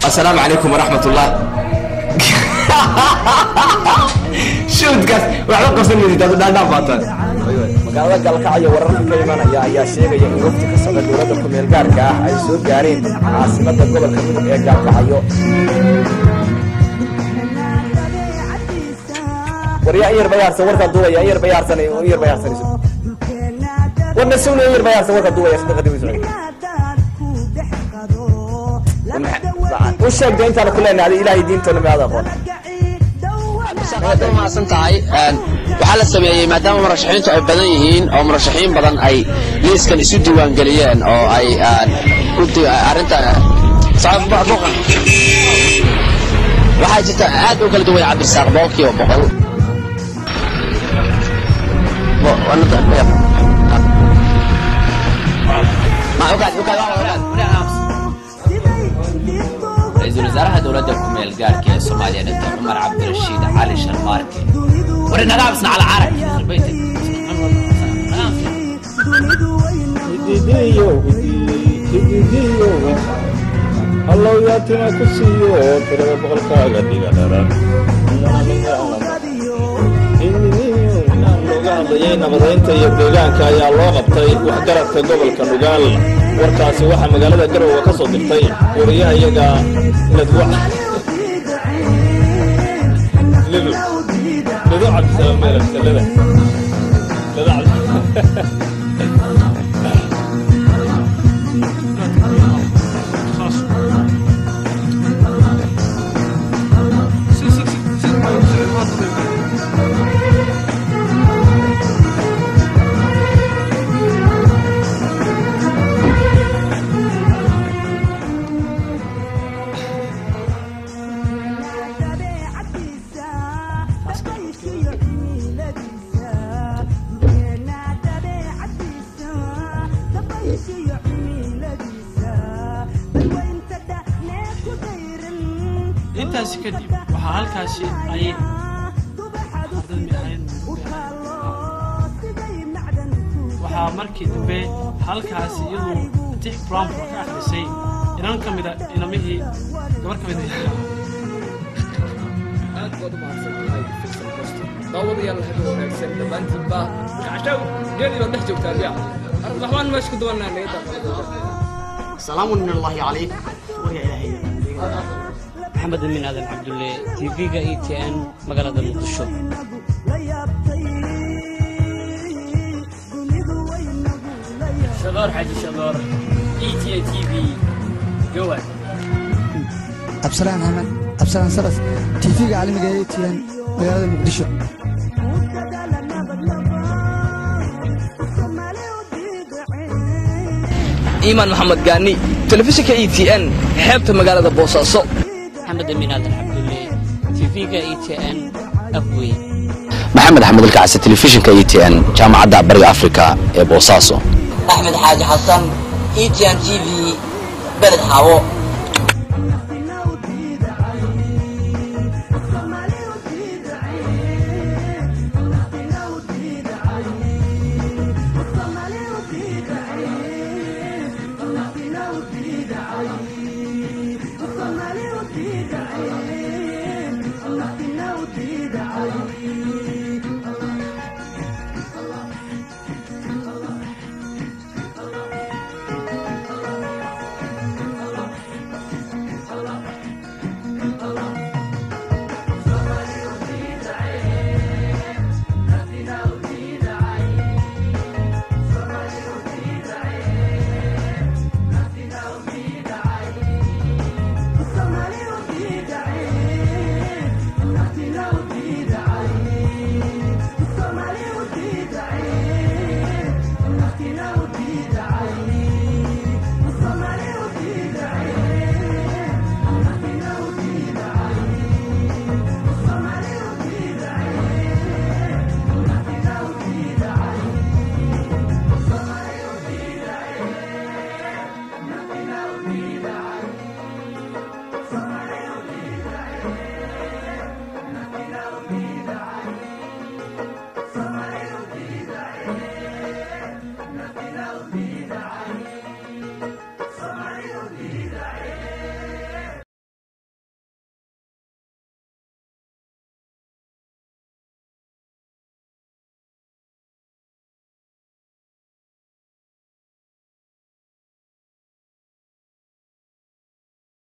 Assalaamu calaykum waraxmatullah. Shuudkaas waxba qabsan maysid, aad dhaandhaan baataan. Magaalada Galkacyo wararka ka imanaya ayaa sheegaya in wafdi ka socda dowladda ku-meel gaarka ah ay soo gaareen caasimadda gobolka Mudug ee Gaalkacyo. Waryaa, in yar bayaarsan warkaa duubaya, in yar bayaarsan, in yar bayaarsanayso warna sugna, in yar bayaarsan warkaa duubaya saddeqa dib u socda. U sheeg dee intaanu ku leenahay adi Ilaahay diintoona miyaad aqoon. Aad u mahadsan tahay. Waxaa la sameeyey maadaama murashaxiintu ay badan yihiin oo murashaxiin badan ay liiskan isu diiwaangeliyeen oo ay arrinta waxaa jirta aad u kala duwan. Cabdirasaaq 100%. Ra-iisul wasaaraha dowladda ku-meel gaarka ee Soomaaliya, Dr. Cumar Cabdirashiid Cali Sharmaarke. War nagaabsna cala carag. Allow yaatima ku siiyo tirada boqolkaaga dhiga dharan. Looga hadlayay nabadaynta iyo deegaanka ayaa loo qabtay waxgaradka gobolka Nugaal. Warkaasi waxaa magaalada Garowe ka soo dirtay wariyaha iyaga Nadwa Lido Lido Cabdisalaam Meelabsalada Lido Cabdi. Intaasi kadib waxaa halkaasi ay waxaa markii dambe halkaasi iyadu tix brownka ka akhrisay inan ka mida inamihii gabar ka mid. Aad baad u mahadsan tahay, Filson Costo. Daawadayaal, habeen wanaagsan dhammaantiinba. Cashaw geedii baad dhex joogtaa miya? Waxbaan meesha ku duwanaa naga. سلام من الله عليك ويا إلهي. Maxamed Amin Aadan Cabdulle, TV-ga ETN, magaalada Muqdisho. Shadoor Xaji Shadoor, ETN TV, Jowhar. Absalaan Axmed Absalaan Salas, TV-ga caalamiga ee ATN, magaalada Muqdisho. Iimaan Maxamed Gaani, telefishinka ETN, xeebta magaalada Boosaaso. Maxamed Amin Aadan Cabdulle, TV-ga ETN, Afwey. Maxamed Axmed Ilkacsi, telefishinka ETN, Jaamacadda Bariga Afrika ee Boosaaso. Axmed Xaaji Xasan, ETN TV, Beled Xaawo.